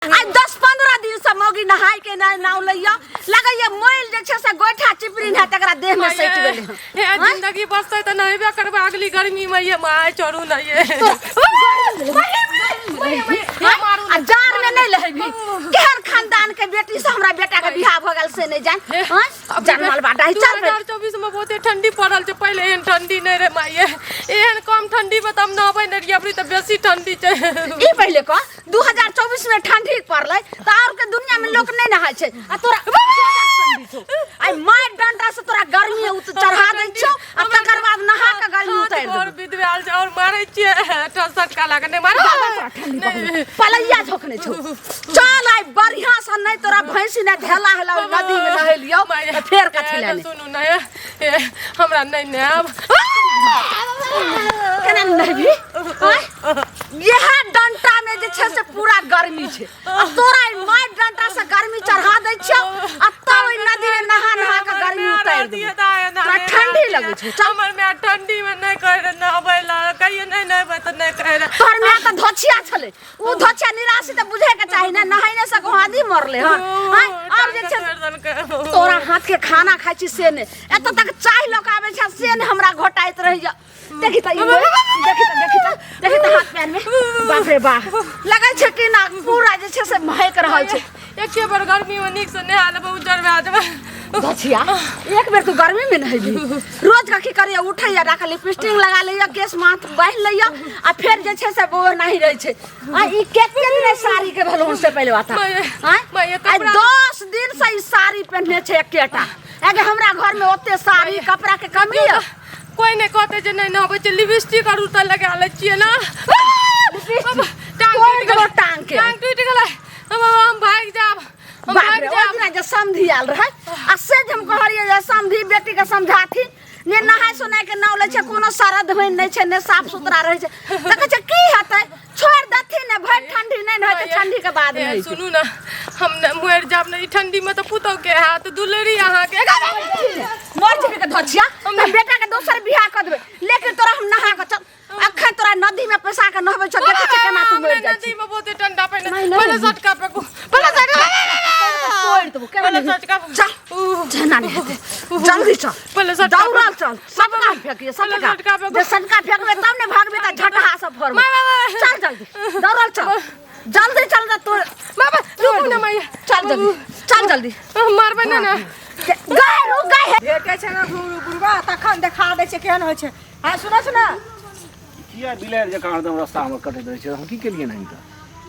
आइ 10-15 दिन से मौगी नहाय के नहि नाव लैया, लगैया मैल जे छै से गोइठा चिपरी है तकरा देह में सटि गेलै हन। हे जिंदगी बचतै तऽ नहेबे करबै अगली गर्मी में। ये माय, चढ़ू ना ये। आ जाड़ में नहि लहेबी? केहन खानदान के बेटी से हमरा बेटा के बियाह भऽ गेल से नहि जान। हँ, जनमल बाटा है, चल बे। 2024 में बहुते ठंडी पड़ल छै, पहिले एहन ठंडी नहि रहे माये। एहन कम ठंडी में तऽ हम नहबै नहि रहियै, अबरी तऽ बेसी ठंडी छै। ई पहिले कह, 2024 में ठंडी पड़लै तऽ और के दुनिया में लोक नहि नहाय छै आ तोरा ज्यादा ठंडी छौ। आइ मारि डंडा से तोरा गर्मी उत चढ़ा दै छौ आ तकर बाद नहा के गर्मी उतारि और देबौ। विधवाल छै और मारै छियै, सटका लागे नहि मारै। तोरा ठंडी पकड़ै। पलैया झोकने छौ। चल आइ बढ़िया से, नहि तोरा भैंसी ने धेला हेला ओहि नदी में नहेलियौ तऽ फेर कथी लए नहि। सुनू ने, ए, हमरा नहि नहायब। केना नहि नहेबही? आँय? इएह डंटा में जे छै से पूरा गर्मी छै आ तोरा ई मारि डंटा से गर्मी चढ़ा दै छियौ आ तब ओहि नदी में नहा नहा के गर्मी उतारि देबौ। तोरा ठंडी लगै छौ, चल। हमर माय ठंडी में नहि कहै रहे नहबै लए, कहियो नहि नहेबै तऽ नहि कहै रहे। तोहर माय तऽ धोछिया छलै, ओ धोछिया निराशी तऽ बुझे के चाही ने, नहाय नहि सको आदमी मरले हन। आँय, और जे छै तोरा हाथ के खाना खाइ छी से नहि, एतऽ तक चाय लऽ के आबै छै से नहि हमरा घोटाइत रहैया। देखी तऽ ई मोह, देखी तऽ, देखी तऽ, देखी तऽ हाथ पैर में, बाप रे बाप, लगै छै कि ना पूरा जे छै से महक रहल छै। एके बेर गर्मी में नीक से नहा लेबै, उज्जर भए जेबै। बचिया, एक बेर तू गर्मी में नहेबी, रोज का की करिया? उठैया, राख लिपस्टिक लगा लैया, केस माथ बान्हि लैया आ फेर जे छै से वो नहीं रहै छै। आ ई कते दिन साड़ी के भेल से पहिले बात? माय, आइ 10 दिन से ई साड़ी पहिनने छै एकेटा। आगे हमरा घर में ओते साड़ी कपड़ा के कमी है? कोई नहीं कहते जे नहीं नहबै छै। लिपस्टिक आर तऽ लगा लै छियै ना। टांग तोड़ि टूटि गेलै। देलौ टांग के। टांग टूटि गेलै। हम भागि जायब, हम बाप भागि रे, ओहि जायब। दिना जे समधी आयल रहै आ से जे हम कहलियै जे समधी बेटी के समझाथिन ने, नहाय सोनाय के नाव लै छै, कोनो सरद होइन नहि छै ने साफ सुथरा रहै छै, तऽ कहै छै की हेतै, छोड़ि देथिन ने, भरि ठंडी नहि ने होतै, ठंडी के बाद ए, नहि। सुनू ने, हम ने मरि जायब ने ई ठंडी में तऽ पुतहु के हाथ दुलरी अहाँके। मर जेबी के धचिया, हम बेटा के दोसर बियाह कऽ देबै, लेकिन तोरा हम नहा कऽ चल, अखन तोरा नदी में पैसा के नहबै छौ, देखै छियै केना तू मरि जाइ नदी छी। में बहुते ठंडा पानि। नहि, नहि। पहिले सटका फेकू, पहिले सटका। तोड़ि देबौ, केना पहिले नहि? सटका। चल, जेना नहि हेतै, जल्दी चल। पहिले सटका। दौड़ल चल, सबका फेकिए, पहिले सबका। सटका फेकू। जे सटका फेकबै तब ने भागबै तऽ झटहा सब फरबै। माय, माय, माय। चल जल्दी, दौड़ल चल, जल्दी चल ने तोड़। बाबा, रुकू ने मैया। चल जल्दी, चल जल्दी। मारबै ने ने। गाय रुक, गाय हे। भेटै छै ने बुढ़वा, तखन देखा दै छै केहन होइ छै। हँ, सुनऽ सुनऽ। किया बिलाड़ि जकाँ हरदम रास्ता हमर कटैत रहै छै? हम की केलियै ने हिनका?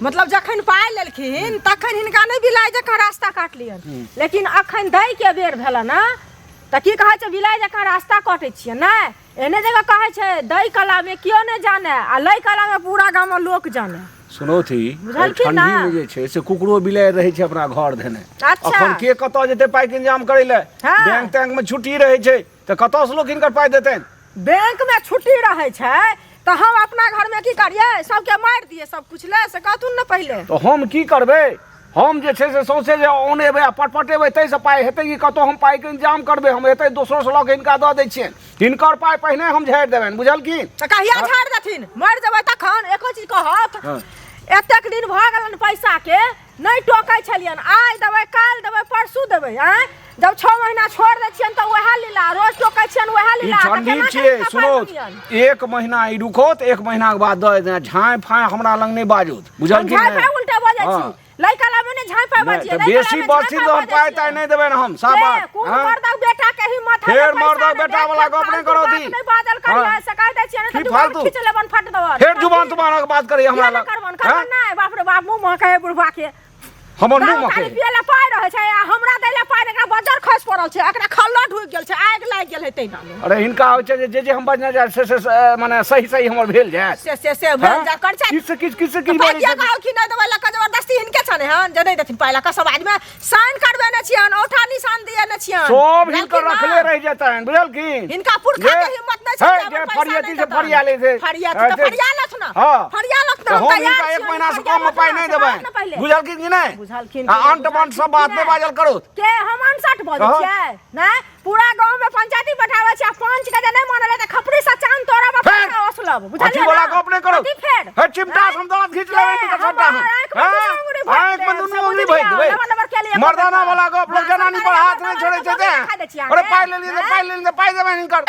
मतलब जखन पाइ लेलखिन तखन हिनका नहि बिलाइ जकाँ रास्ता काटलियनि, लेकिन अखन दै के बेर भेलनि ने तऽ की कहै छै, बिलाइ जकाँ रास्ता कटै छियै। नहि, एहने जगह कहै छै, दै कलामे केओ नहि जाने आ लै कलामे पूरा गामक लोक जाने। सुनौथी। बुझलखिन ने? ठंडी में जे छै से कुकरो बिलाड़ि रहै छै अपना घर धेने। अच्छा। अखन के कतऽ जेतै पाइके इंतजाम करै लए? बैंक तैंक में छुट्टी रहै छै तऽ कतऽसँ लोक हिनकर पाइ देतनि? बैंक में छुट्टी रहै छै तऽ हम अपना घर में की करियै? सबके मारि दियै सब कुछ ले, से कहथुन ने पहिले। तऽ हम की करबै? हम जे छै से सौंसे जे औनेबै आ पटपटेबै ताहिसँ पाइ हेतै कि कतहु हम पाइके इंतजाम करबै? हम एतै दोसरोसँ लऽ कऽ हिनका दऽ दै छियनि, हिनकर पाइ पहिने हम झाड़ि देबनि, बुझलखिन? तऽ कहिया झाड़ि देथिन? मरि जेबै तखन एको चीज कहत? हँ। एतेक दिन भऽ गेलनि पैसाके नहि टोकै छलियनि, आइ देबै, काल्हि देबै, परसू देबै। आँय, जब 6 महीना छोड़ि दै छियनि तऽ वएह लीला, रोज टोकै छियनि वएह ई लीला, तऽ ठंडी केना छियै। कऽ सुनो, पाइ देलियनि? एक महीना ई रुकत, एक महीना के बाद दऽ देना। झाँइ फाँइ हमरा लग नहि बाजत, हम बुझलखिन? झाँइ नहि फाँइ उल्टा बजै हँ। छी? लड़का लामे ने झाँइ फाँइ नहि, बजियै, तऽ लड़का बेसी लामे बजथिन झाँइ तऽ फाँइ हम पाइ बजै ताइ छियै। नहि देबनि हम, साफ ए, बात। कोन हँ? मर्दक बेटा के हिम्मत है फेर जे पैसा मर्दक नहि बेटा देत, वाला फेर गप नहि फालतू करऽ बात दी। नहि बाजल करियै, हँ। से कहि दै छियै, नहि की तऽ जुबान फालतू? खींच लेबन फट देबन। फेर जुबान तुबानक बात करैया हमरा किया नहि लग? करबन? हँ? करबन नहि, बाप रे बाप, मुँह महकै है बुढ़बा के। हमर मुँह दारू महकै? तारी पियै लए पाइ रहै छै आ हमरा दै लए पाइ नहि। एकरा बजर खसि पड़ल छै, एकरा खल्लो ढुकि गेल छै, आगि लागि गेल है तहिना मे। अरे, हिनका होइ छै जे जे जे हम बजने जाय से से से, माने सही सही हमर भेल जाय। से से से भेल हँ? जा कर छै। किछु से किछु, किछु से किछु पाइ बजै किया छथिन। कहलखिन नहि देबै लए कऽ? जबरदस्ती हिनके छनि हन जे नहि देथिन पाइ लए कऽ। सब आदमी साइन करबेने छियनि, औठा निशान दियेने छियनि। सब हिनकर बुझलखिन रखले ने? रहि जेतनि, बुझलखिन? हिनका पुरखा जे- के हिम्मत नहि छै हे, जे जे हमर पैसा फरियाती नहि से देतनि। फरिया लै छै। फरियाती तऽ जे- फरिया लथ ने। हँ। फरिया लथ ने, तऽ हम हम तैयार हिनका एक छियनि, महीना से फरिया कम मे लथ पाइ ने, नहि से बात ने देबनि, पहिले। बुझलखिन कि नहि? बुझलखिन आ कि नहि, अंट बंट सब बुझलखिन बात कि नहि नहि? बाजल करू। के हम अनसठ बजै हँ। छियै? नहि। पूरा गांव में पंचायती बैठाबै छी आ पंच के जे नहि मानले त खपड़ी से चांद तोड़ब आ फेर? पैसा ओसलब अथी बुझलियै वाला ना? गप नहि करू कथी फेर हे चिमटा से हम दाँत घीच लेबै ए, हिनकर सबटा हमर आँखि में हाँ? दुनू अंगुरी भरि आँखि में देब, दुनू से अंगुरी भरि बुझलियै? देबै नंबर नंबर के लिए मर्दाना वाला गप लोग हाँ, जनानी पर सरकारी हाथ नहि छोड़ै छै नंबर ते देखा दै छी अरे अहाँके। पाइ लेलियै तऽ पाइ लेलियै तऽ पाइ देबै हिनकर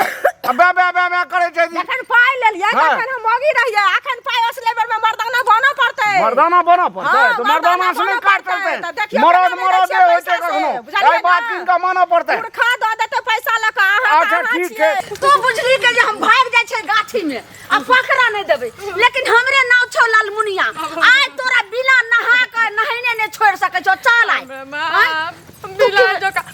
आ बे बे बे बे करै छै जखन पाइ लेलियै हाँ। तखन हम मौगी रहियै अखन पाइ असले बेर में मर्दाना बनऽ पड़तै मर्दाना बनऽ पड़तै हाँ, तऽ मर्दाना से नहि बनऽ काज पड़तै। चलतै तऽ देखियौ मरद केना नहि मरदे दै छियै होइ छै पैसा से, कखनो बुझलियै एहि बात ना? हिनका मानऽ पड़तै पुरखा दऽ देतै पैसा लऽ कऽ अहाँ अच्छा, तऽ अहाँ ठीक छियै। छै। तू बुझली के जे हम भागि जाइ छै गाछी में आ पकड़ा नहि देबै लेकिन हमरे नाव छौ लालमुनिया आइ तोरा बिना नहा के नहेने नहि छोड़ि सकै छौ चल आइ हमरा बिलाइ जकाँ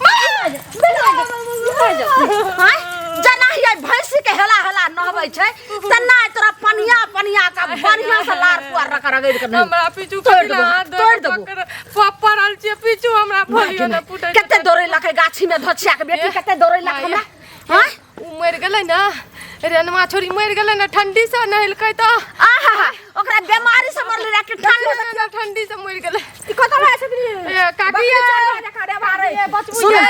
आँय? जेना ही आइ भैंसी के हेला हेला नहबै छै तेना आइ तोरा पनिया पनिया के बढ़िया से लार पुआर रख रगड़ि के नहेबै। हमरा पीछू तोड़ि कथी देबो, हाथ तोड़ि देबो। पड़ल छियै पीछू हमरा भरियो ने फूटै छै। कते दौड़ेलक है गाछी में धोछिया के बेटी कते दौड़ेलक हमरा आँय? उ मरि गेलै ने रेनमा छोरी मरि गेलै ने ठंडी से नहेलकै तऽ आहा ओकरा बीमारी से मरले रहे कि ठंडी से ठंडी ठंडी से मरि गेलै ई कतऽ लऽ आयल छथिन? ए, काकी बकरी ये। चरबै जकाँ रे बारे। सुन ये।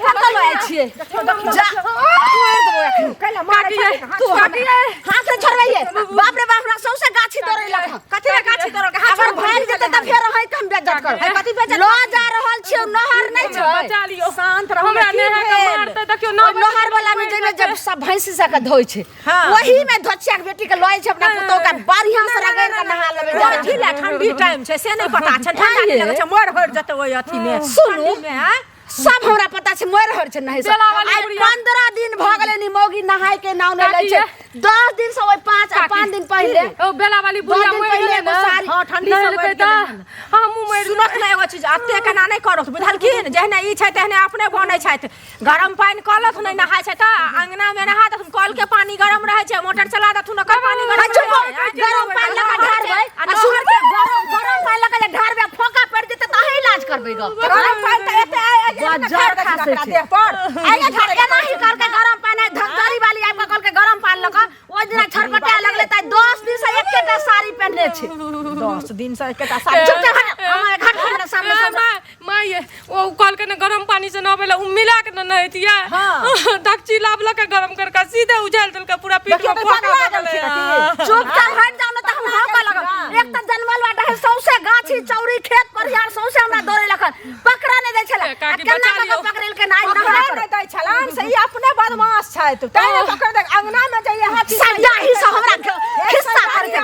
कतऽ लऽ आयल छियै जा तोड़ि देबो एखन कैला मारै काकी ये। छथिन, हाथ तू काकी ये। हाथ से छोड़बैये बाप रे बाप हमरा सौंसे गाछी तोड़ेलक हँ। कथी रे गाछी तोड़लक? हाथ अगर छोड़ू, भागि जेतै तऽ फेर अहीं के हम बेइज्जत करब अरे कथी बेइज्जत लऽ जा रहल छियै नहर नहि छै बचा लियौ शांत रहू हमरा की नेहा के भेल? मारतै देखियौ ओहि नहर वाला में जाहिमे जब सब भैंसी सबके धोइ छै हाँ। ओही में धोचिया के बेटी के लऽ छै अपना पुतोह के बढ़िया से रगड़ि के नहा लेबै जा अथी लए ठंडी टाइम छै से नहि पता छै ठंडा नहि लगै छै मर हरि जेतै ओहि अथी मे सुनू। ठंडी मे आँय? सब हमरा पता छै मरि हर छै नहाय से बेला वाली आइ बुढ़िया। 15 दिन भऽ गेलै नि मौगी नहाय के नाम नहि लै काकी छै ये। 10 दिन से ओहि 5 आ 5 दिन पहिले ओ बेला वाली बुढ़िया दिन मरि पहिले गेलै एगो ने साड़ी- हाँ, ठंडी से नहेलकै मरि तऽ गेलै हन। हमहूँ मरि सुनत ने एगो चीज एते केना नहि करत बुझलखिन जहने ई छै तेहने अपने बनै छथि गरम पानि कऽ लथुन नहि नहाय छै तऽ अंगना मे नहा देथुन कल के पानी गरम रहै छै मोटर चला देथुन ओकर पानी गरम आ चुप रहै छै। गरम पानि लऽ कऽ ढारबै आ सुन गरम गरम पानि लऽ कऽ जे ढारबै फोका पड़ि जेतै तऽ अहीं इलाज करबै गऽ गरम पानि तऽ एते आइ आइ गजब खासै छै। देह पर आइ एना ही करके गरम पानि धमतरी वाली आबि कऽ कहलकै गरम पानि लऽ कऽ ओहि दिना छटपटा लगलै तऽ 10 दिन से एकेटा साड़ी पहिनने छै 10 दिन से एकेटा साड़ी चुपचाप हट हमर घर हमरा सामने से माय माय ये, ओ कहलकै ने गरम पानी से नहबै ला उ मिला के ने नहैतियै हाँ। दक्षी लाबलक गरम करके सीधे उझालि देलकै पूरा पीठ देखियौ में तऽ फोका पगला भऽ गेलै गेलखिन की? चुपचाप हट जाओ ना तऽ हम हौका लगब एक तऽ जनमल बाटा है सौंसे गाछी चौरी खेत परिहार सौंसे हमरा दौड़े लखन पकड़ा नहि दै छलै ए, काकी, आ केना बचा कऽ लियौ। पकड़ेलकै नहि पकड़ै नहा नहि दै छलान से ई अपने बदमाश छथि तैं ने पकड़ दे अंगना मे जइए हाथी सयाही से हमरा खिस्सा करके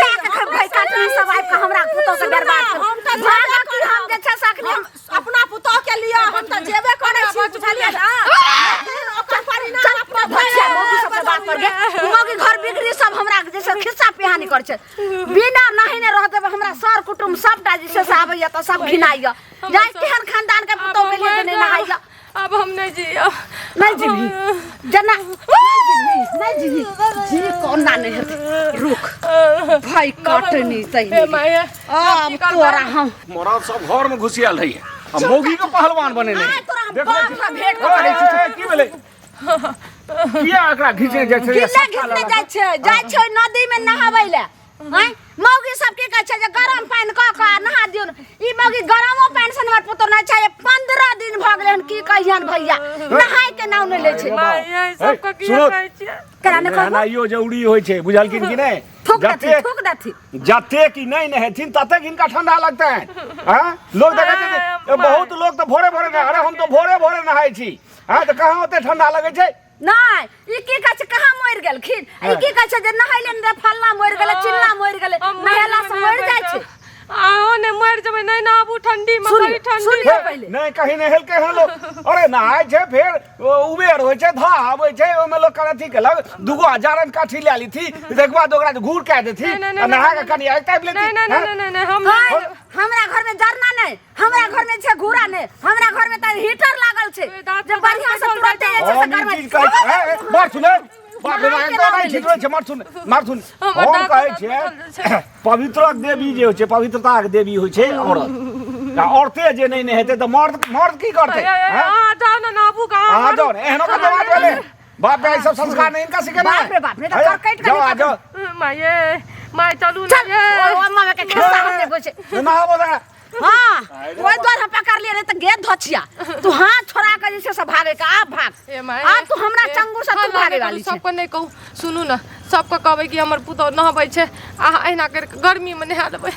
जाके भाई काटना सब आबि कऽ हमरा पुतोह के बर्बाद कर हम तऽ भागऽ कि हम जे छै से अखनी हम अपना पुतोह के लिए हम तऽ जेबे करै छी बुझलियै ना लेकिन ओकर परिणाम चल अपना भैया मौगी सबके बात पर गे मौगी घर बिगड़ी सब हमरा जे छै खिस्सा पिहानी कर छै बिना नहेने रह देबै हमरा सर कुटुम सबटा जे छै से आबैया तऽ सब घिनाइया जाय केहन खानदान के पुतोह के लिए जे नहि नहाइया अब हम नहीं जियब नहीं जीबी जेना नहीं जीबी नहीं जीबी जी कोना नहीं हेतै रुक भाई काटनी हे सही माय अब तोरा हम मरद सब घर में घुसियल रहिए आ मौगी के पहलवान बनेने आइ तोरा हम देखबै बाप छी। सँ भेंट कऽ करै छी। ए, ए, की भेलै किया एकरा घिचने जाइ छै गिल्ले घिसने जाइ छै जाइ छै नदी में नहाबै लए आँय मौगी सब की कहै छै जे गरम पानि कऽ कऽ नहा दियौ ने। ई मौगी गरमो पानि से हमर पुतोह नहि छै 15 दिन भऽ गेलै हन की कहियन भैया नहाय के नाम नहि लै छै माय ये सबके किया सुनो। कहै छियै केना नहि कहबो नहेनाइयो जरूरी होइ छै बुझलखिन कि नहि थूक देथिन जतेक थूक देथिन जतेक ई नहि नहेथिन ततेक हिनका ठंडा लगतनि हँ लोक देखै छै जे बहुत लोक तऽ भोरे भोरे नहा अरे हम तऽ भोरे भोरे नहाइ छी हँ तऽ कहाँ ओते ठंडा लगै छै नहि ई की कहै छै कहाँ मरि गेलखिन ई की कहै छै जे नहैले ने फल्ला मरि गेलै चिल्ला मरि गेलै हम मरि नहेला से जेबै, मरि जाइ छै अहाँ ने मरि जेबै नहि नहाबू ठंडी में सुनियौ, बड़ी ठंडी सुनियौ। हे, पहिले। नहि कहीं नहेलकै हन लोक अरे नहाय छै फेर ओ उबेर होइ छै धाह आबै छै ओहिमे लोक कनि अथी केलक दूगो हजारन काठी लए लेथी तकर बाद ओकरा घूर कए देथी नहि, नहि, आ नहा नहि, कऽ कनि आगि तापि लेथी नहीं नहीं हँ? नहीं नहीं नहीं हम हाय, हमरा घर में जरना नहीं हमरा घर में छै घूरा नहीं हमरा घर में तऽ हीटर लागल छै ओए, दाँत जे पर बढ़िया से दाँत तुरंते जे छै से हम घर ई में चीज कहै छी ए, ए, मार सुने बाप रे बाप, एकदम नहि ठीक रहै छै मार सुन मार सुन हमर हम दाँत कहै दाँत छियै बदल छै। पवित्रक देवी जे होइ छै पवित्रताक देवी होइ छै औरत आ औरते जे नहि नहेतै तऽ मर्द मर्द की करतै हँ? अहाँ जाउ ने नहाबू कहाँ अहाँ जाउ ने एहनो कते बात भेलै बाप रे ई सब संस्कार नहि इनका सिखेना बाप रे बाप, नहि तऽ करकटि कऽ जाओ आ जाओ माये माय चलू ने चल ये ओ अम्मा के खिस्सा हम देखै छै नहाबो तऽ हाँ, ओहि दुआरे हम पकड़लियै नहि तऽ गे धोछिया, तू हाथ छोड़ा के जे छै से भागे के आब भाग। ए माय, आब तू हमरा ए, चंगुर से तू हल्ला भागे नहि करू, वाली छै। सबके नहि कहू। सुनू ने, सबके कहबै कि हमर पुतहु नहबै छै आ अहिना करि कऽ गर्मीमे नहा देबै।